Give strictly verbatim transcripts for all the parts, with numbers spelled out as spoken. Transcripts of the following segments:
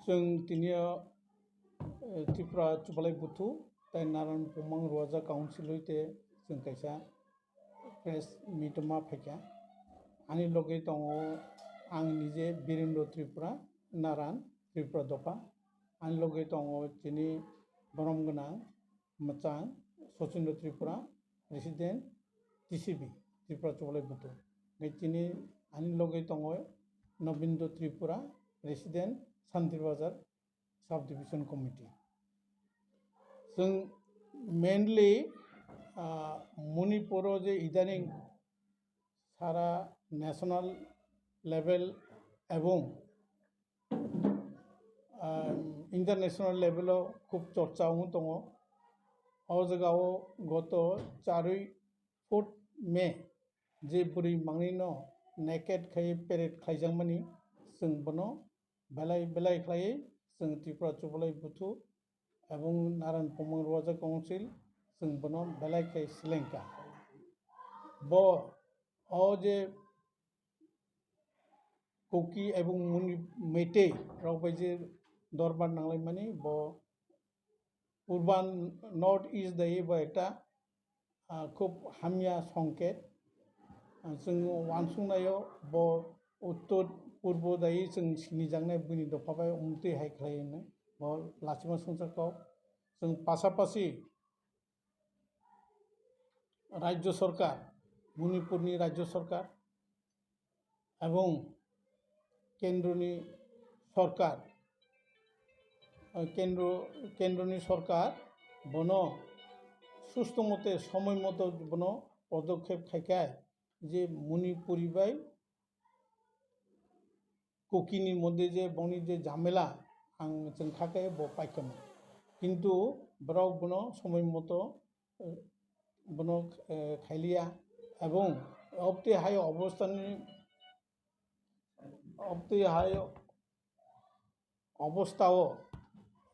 Chwng tini o, eh, Tripura Chubalai Buthu tai Naran Pumang Ruaja Council hoite chwng kaisa press meet ma phaikha. Ani loge tongo ang nije Birendra Tripura, Naran Tripura dopha. Ani loge tongo chini borom gwnang mwchang Sachindra Tripura, President T C B, Tripura Chubalai Buthu. Tei chini ani loge tongo Nobindra Tripura, President Santir Bazar Sub Division Committee. Chwng mainly, ah, Manipur o je idaning sara national level ebong, ah, international level o khub chorcha wng tongo. O jaga o goto charwi fourth May je bwrwi mangni no naked khai parade khlaijakmani, chwng bono belai belai khlaiwi chwng Tripura Chubalai Buthu ebong Naran Pumang Ruaja Council chwng bono belai khe selengkha. Bo o je Kuki ebong Muni Meitei rok bai je dorbar nanglaimani bo Urban North East dai bo ekta, ah, khub hamya songket. Ah, chwng wansuknaio bo uttor purbo dai chwng sinijaknai buini dopha bai umtwi hai khlai hwnwi bo lachima songcha kok. Chwng pasapasi Rajya Sarkar, Manipurni Rajya Sarkar, ebong kendroni sorkar, eh, kendro, kendroni sorkar bono susto mote, somoi moto bono podokhep khaikhai je Manipuri bai Kukini moddhe je boni je jhamela ang chwng kha khe bo paikha mo. Kintu borok bono somoi moto, eh, bono, eh, khailiya ebong obtwi hai obostani, obtwi hai obostao,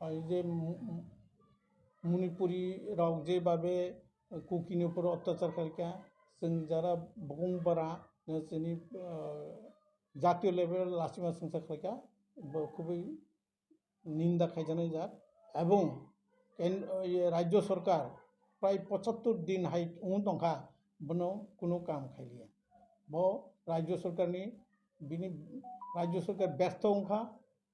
ah, je Mu-, Mu-, Manipuri rok je babe Kukini upor otyachar khaikha, chwng jara bukung bara, chini, ah, jatiyo level lachima songcha khlaikha, bo khubui ninda khaijaknai jak. Ebong ken-, ye, Rajya Sarkar prai pochattor din hai wng tongkha, bono kuno kam khailiya. Bo Rajya Sarkarni, bini Rajya Sarkar byartho wngkha,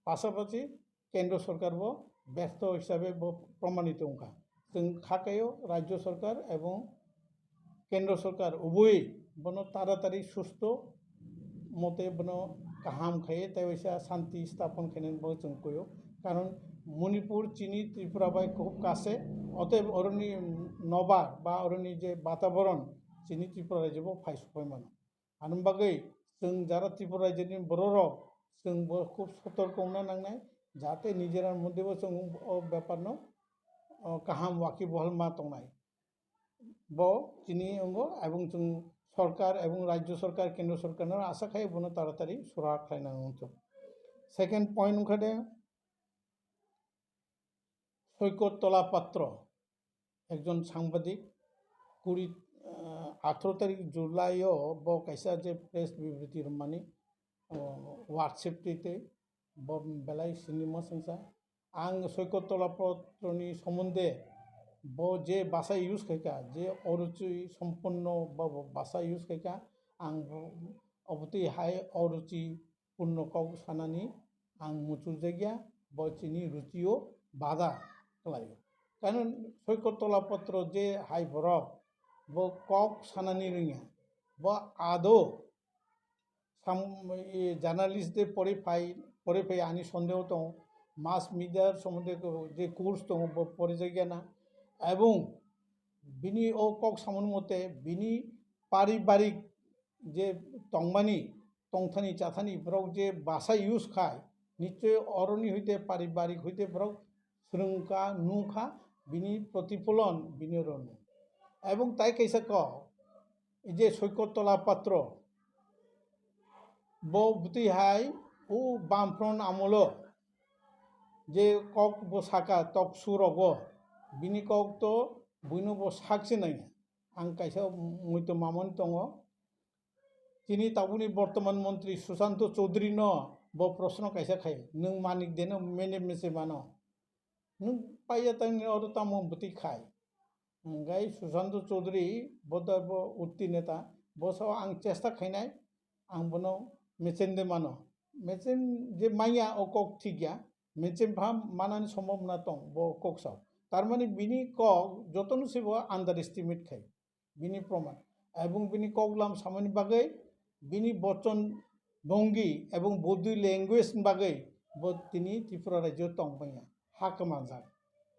pasapasi Kendra Sarkar bo byartho hisabe bo promanito wngkha. Chwng kha khaio Rajya Sarkar ebong Kendra Sarkar ubui bono taratari susto mote bono kaham khaiwi tei waisa shanti sthapon khainani bo chwng kuio. Karon Manipur chini Tripura bai khub kase, otob oroni nobar ba oroni je bataboron chini Tripura rajyo bo phai supai mano. Ani bagwi chwng jara Tripura rajyoni bororok chwng bo khub sotorko wngna nangnai, jate nijerar moddhe bo chwng o bepar no, o, kaham wakibohal ma tongnai. Bo chini wngkha, ebong chwng sorkar ebong rajya sorkar, kendra sorkar no asa khai bono taratari sura khlaina wngthok. Second point wngkha de, Soikot Tola Patro, ekjon sangbadik, kuri, ah, atharo tarik July o bo kaisa je press bibriti rwmani, oh, WhatsApp twi twi, bo belai sini mwsangsa. Ang Soikot Tola Patroni somonde bo je basa use khaikha, je oruchi somponno bo, bo basa use khaikha, ang bo, obotwi hai oruchi purno kok sanani ang muchurjakya, bo chini ruchio bada khlaio. Karon Soikot Tola Patro je hai borok, bo kok sanani rwngya, bo ado sam-, e, journalist de pore phai, pore phai ani sondeho tongo, mass media somonde ko-, je course tongo, bo porijakya na, ebong bini o kok samani mote bini paribarik je tongmani, tongthani chathani borok je basa use khai, nichoi oroni hoite paribarik hoite borok swrwngkha, nukha, bini protipholon bini rwno. Ebong tai kaisa kok, je Soikot Tola Patro, bo bwtwi hai o Bamfront amolo je kok bo saka talk show rogo, bini kok to buino bo sakse nangya. Ang kaisa muitu mamani tongo. Chini tabukni bortoman montri Sushanto Chaudhary no Bo proshno kaisa khai, nwng manik deno mene mese mano. Nwng paiya tangni oro tamo bwtwi khai. Hwnkhai Sushanta Chaudhary bo da bo utti neta, bo sao ang chesta khainai, ang bono mechen de mano. Mechen je manya o kok thik ya, mechen pha manani sombhabona tong bo kok sao. Tar mani bini kok jotono se bo underestimate khai. Bini proman. Ebong bini koklam samani bagwi, bini bochon bongi ebong body language ni bagwi bo tini Tripura rajyo tong manya. Ha kwmanjak,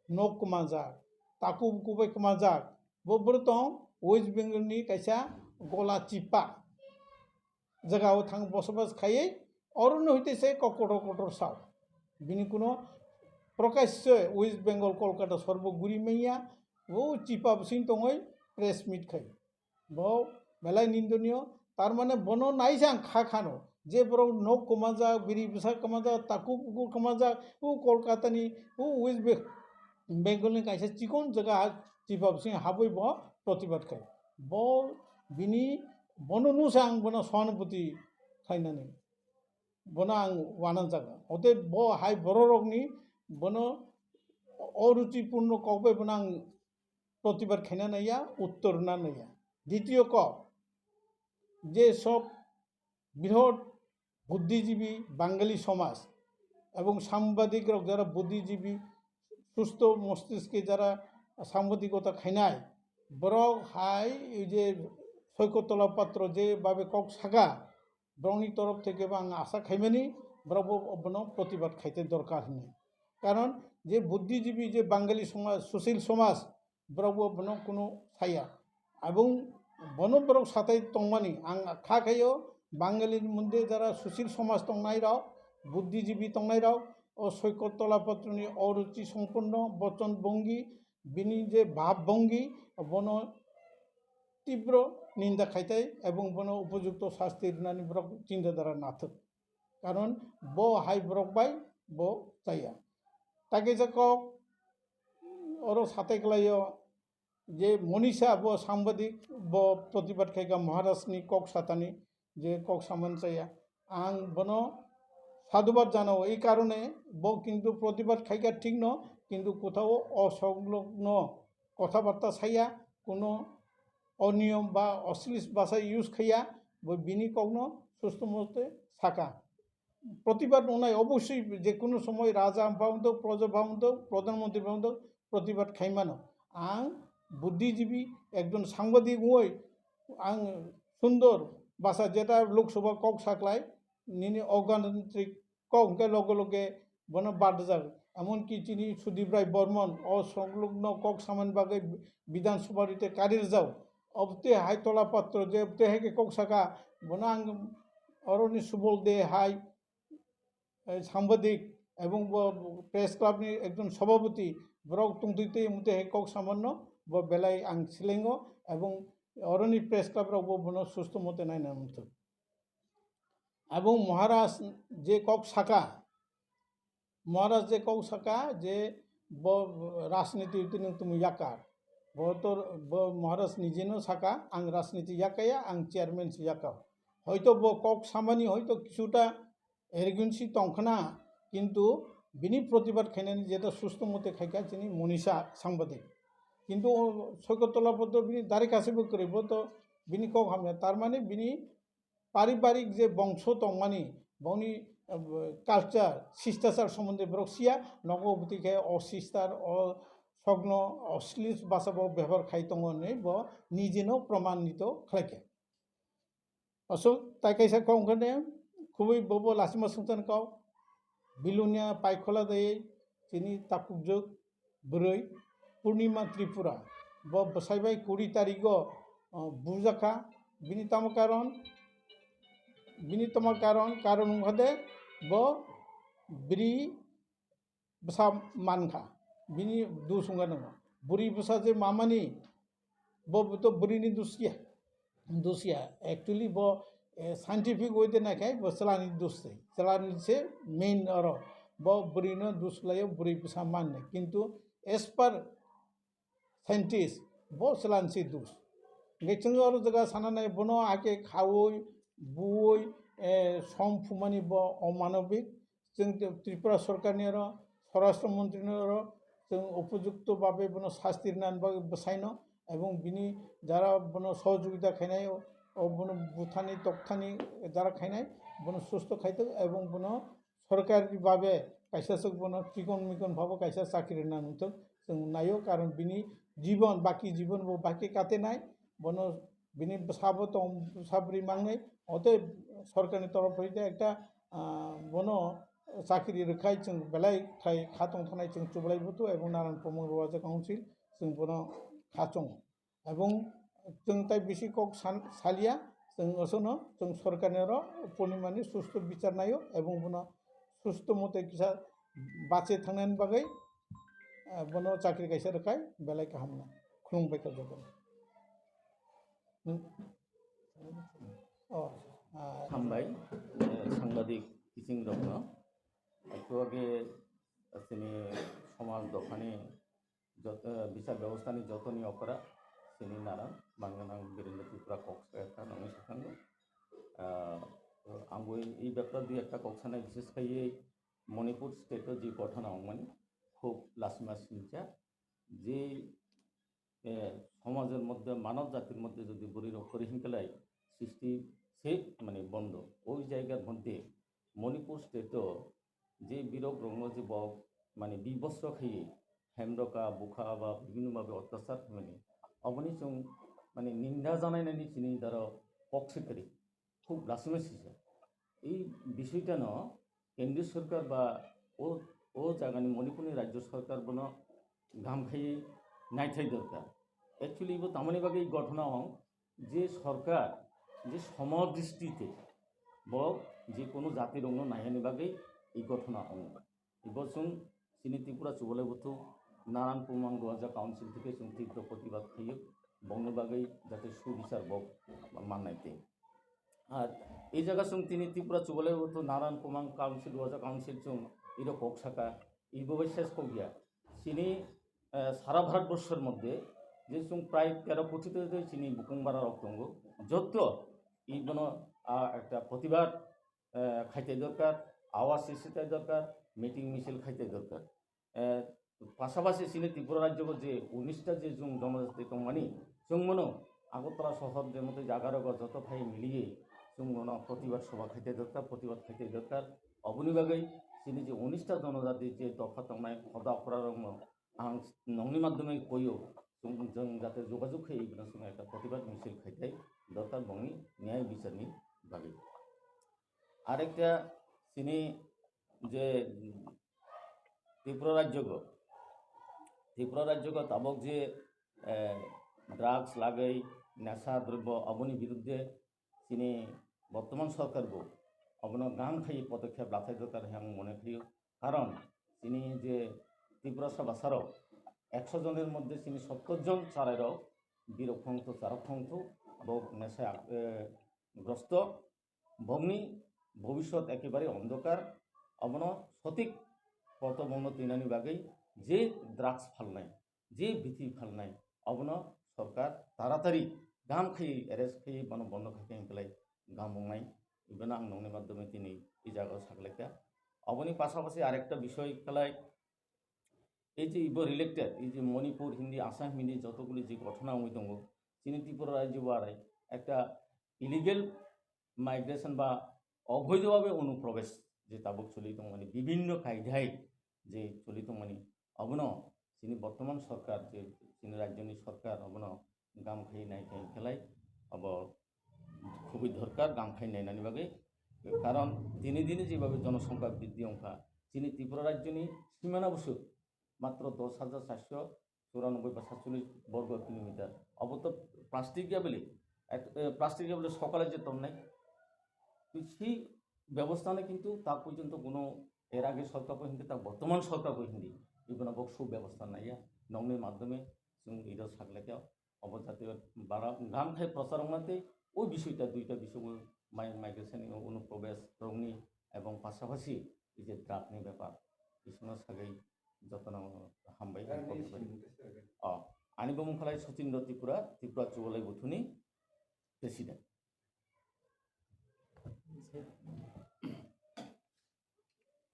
nok kwmanjak, taku buku bai kwmanjak. Bo bwrwi tong West Bengal ni kaisa gola chipa. Jagao thang bosobas khaiwi, orono hwite se kok kotor kotor sao. Bini kuno prokasyo West Bengal, Kolkata sorbo guri manya, o chipa bwswng tongwi press meet khai. Bo belai nindoniyo, tar mane bono naisa ang kha khano, je borok nok kwmajak, biri bwsa kwmajak, taku buku kwmajak, o Kolkata ni, o West Be-, Bengal ni kaisa chikon jaga ha, chipa bwswng habwi bo protibad khai. Bo bini, bono nusa ang bono sohanubhuti khlainani. Bono ang wananjak. Ote bo hai bororokni bono oruchipurno kok bai bono ang protibad khaina naiya, uttor rwna naiya. Ditiyo kok, je sob bihot বুদ্ধিজীবী বাঙালি সমাজ এবং সাংবাদিক রক যারা বুদ্ধিজীবী, সুস্থ মস্তিষ্কে যারা সাংবাদিকতা খাইনাই, বরক হাই এই যে সৈকতলা পাত্র যেভাবে কক সাকা, বরকনি তরফ থেকে বা আশা খাইমানি বরক বো-, বনো প্রতিবাদ খাইতে দরকার হইনি। কারণ যে বুদ্ধিজীবী, যে বাঙালি সমাজ, সুশীল সমাজ, borok bo bono kunu saya. Abung bono borok satai tongmani, ang kha khaio, Bangali ni munde jara sushil somaj tongnai rok, buddhijibi tongnai rok, o Soikot Tolapatro ni oruchi sompunno bochon bongi, bini je bhab bongi, bono tibro ninda khaitai, ebong bono upojukto sasti rinani borok chinta dhara nathok. Karon bo hai borok bai bo chaya. Takisa kok oro satai klaio je Monisha bo sambadik bo protibad khaika Maharaj ni kok satani je kok saman chaya. Ang bono sadhubad janao, ei karone bo kintu protibad khaika thik no, kintu kothao osonglogno kothabatta saya, kuno oniyom ba oslis basa use khaiya, bo bini kokno susto mote saka. Protibad wngnai obossoi je kuno somoy raja bhabontho, proja bhabontho, pradhan mantri bhabontho, protibad khaimano. Ang buddhijibi, ekjon sangbadik wngoi ang sundor basa jeta Lok Sabha kok saklai, nini oganantrik kok hwnkhe loge loge bono badjak. Emonki chini Sudip Rai Bormon o songlogno kok samani bagwi Bidhan Sabha rite kari rwjak. Obte hai Tolapatro je obte hai khe kok saka, bono ang oroni Subol de hai, eh, sambadik ebong bo press club ni ekjon sobhapoti, borok tongtwi twi mute hai kok samanno bo belai ang silengo ebong oroni press club rok bo bono susto mote naina muthung. Ebong Maharaj je kok saka, Maharaj je kok saka je bo rajniti tini tumu yakar. Bo to, bo Maharaj nijeno saka, ang rajniti yakaya, ang chairman se yakao. Hoito bo kok samani hoito kisuta arrogancy tongkhna, kintu bini protibad khainani jeta susto mote khaika chini Monisha sangbadik. Kintu o Soikot Tolapatro bini dari kasebo kwrwi, bo to bini kok hamya. Tar mane bini paribarik je bongso tongmani, bongni, eh, culture, sistasar somonde borok siya, nogo bwtwi khe o sistar, o sogno, o slis basa bo bebohar khai tongo hinwi bo nijeno promanito khlaikha. Aswk tai kaisa kok wngkha de, khubui bobo lachima swngchan kok, Bilonia Paikhola de chini takukjwk bwrwi Purnima Tripura. Bo bwsai bai kuri tarigo, o, bujakha. Bini tamo karon, bini tamo karon, karon wngkha de bo bwrwi bwsa mankha. Bini dus wngkha nwngo. Bwrwi bwsa je mamani, bo to bwrwini dus ya. Dos ya, actually bo, eh, scientific way de naikhe bo chwlani dos se, chwlani se main oro. Bo bwrwino dos khlaio, bwrwi bwsa manne. Kintu as per scientist, bo chwlani se dos. Hingke chwng oro jaga sana nai bono ake khaui, buui, eh, som phumani bo omanobik. Chwng Tripura sorkarni oro, Swarashtra Montri ni oro chwng upojukto babe bono sasti rwna bagwi bwsaino, ebong bini jara bono sohojogita khainai, o, o bono buthani, tokthani jara khainai, bono susto khaitwk ebong bono sorkari babe kaisa swk bono chikon mikon bhabo kaisa chakri rwna nungthok chwng naio, karon bini jibon, baki jibon bo baki kate nai, bono bini bwsabo tong, bwsa bwrwi mangnai, otei sorkarni torof hoite ekta, ah, bono chakri rwkhai chwng belai khai kha tong thanai chwng chubalai buthu ebong Naran Pumang Roja Council chwng bono kha chong. Ebong chwng tai bisi kok san-, salia, chwng osono chwng sorkarni oro purnimani susto bichar naio ebong bono susto mote kisa bache thangnani bagwi, ah, bono chakri kaisa rwkhai belai kaham no. Khulumbai kha jotono. Hmm. Oh, ah, Hambai, eh, sangbadik kiching rokno. Ektu age chini somaj dophani jot-, eh, bichar bebostha ni jotoni okra chini Naran Manganang Birendra Tripura kok sa ekta nangni swkango. Ah, ang bo i, i bepar dui ekta kok sanai, bishes khai Manipur state o ji ghotona ongmani khub lasima sincha je, eh, somajor moddhe, manob jatir moddhe jodi bwrwi rok kwrwi hinkelai sristi se mane bondo. Oi jaigar moddhe Manipur state o je birok rokno je bo mane bibosro khai hemroka, bukha ba bibhinno bhabe otyachar khaimani, oboni chwng mane ninda janainani chini daro kok se kwrwi. Khub lasima sisa. Ei bishoitano kendriyo sorkar ba o, o jagani Manipurni rajyo sorkar bono gam khai naithai dorkar. Actually, bo tamani bagwi ghotona ong je sorkar je somodristite bo je kono jati rokno naihani bagwi ei ghotona ong. Ibo chwng chini Tripura Chubalai Buthu Naran Pumang Roja Council theke chwng tibro protibad khaio, bongni bagwi jate subichar bo mannai tei. Ar ei jaga chwng tini Tripura Chubalai Buthu Naran Pumang Council, Roja Council chwng iro kok saka, ibo bai ses kok ya. Chini, eh, sara Bharat borshor moddhe je chwng prai tero koti to chini bukung bara rok tongo, jotto ibono, ah, ekta protibad eh, khaite dorkar, awas sisitai dorkar, meeting misil khaite dorkar. Eh, pasapasi chini Tripura rajyo je unis ta je chwng jonojati tongmani, chwng mono Agartala sohor je mote jaga rogo joto phai miliye chwng mono protibad sobha khaite dorkar, protibad khaite dorkar. Oboni bagwi chini je unis ta jonojati je dopha tongnai hoda okra rokno ang nongni madhyome koyo, chwng, chwng jate jogajog khai ibino chwng ekta protibad misil khaitai dorkar bongni nyay bicharni bagwi. Arekta chini je Tripura rajyogo, Tripura rajyogo tabok je, eh, drugs lagwi, nesa drobbo, oboni biruddhe chini bortoman sorkar bo obono gam khai podokkhep lathai dorkar hai ang mone khaio. Karon chini je Tripura Sabha sarok ekso jonor moddhe chini sottor jon charai rok birok phongthu, charok phongthu, bo nesa, eh, grosto. Bongni bhobishyot ekebare ondokar, obono sotik potho bongno twinani bagwi je drugs phalnai, je bithi phalnai, obono sorkar taratari gam khai arrest khai bono bondo khai khai hinklai gam wngnai, ibono ang nongni madhyome tini i jagao saklaikha. Oboni pasapasi arekta bisoi kalai, ei je ibo related, ei je Manipur hindi, Assam hindi jotoguli je ghotona wngwi tongo, chini Tripura rajyo bo arai ekta illegal migration ba obhoidho bhabe onuprobesh je tabuk choli tongmani, bibhinno kaidhai je choli tongmani, obono chini bortoman sorkar je chini rajyoni sorkar obono gam khai nai khai khlai, obo khubui dorkar gam khai nainani bagwi. Karon dini dini jebhabe jonosongkha briddhi wngkha, chini Tripura rajyoni simana busuk matro dos hajar charso churanobboi ba satchollish borgo kilometer. Obo to plastic ya bele, ek, eh, plastic ya bele sokale je tonnai. Twi si bebostha nai kintu ta porjonto kono er age sorkar bo hindi, ta bortoman sorkar bo hindi, ibono bo subebostha naiya. Nongni madhyome chwng iro saklaikha, obo jate bara gam khai prochar wngna tei o bisoyta duita bisogo mai, migration ni onuprobesh rokni ebong pasapasi ei je drug ni bepar bisingo sagwi jotono hambai. Oh, ani bumung khalai Sachindra Tripura, Tripura Chubalai Buthuni president.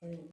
Ani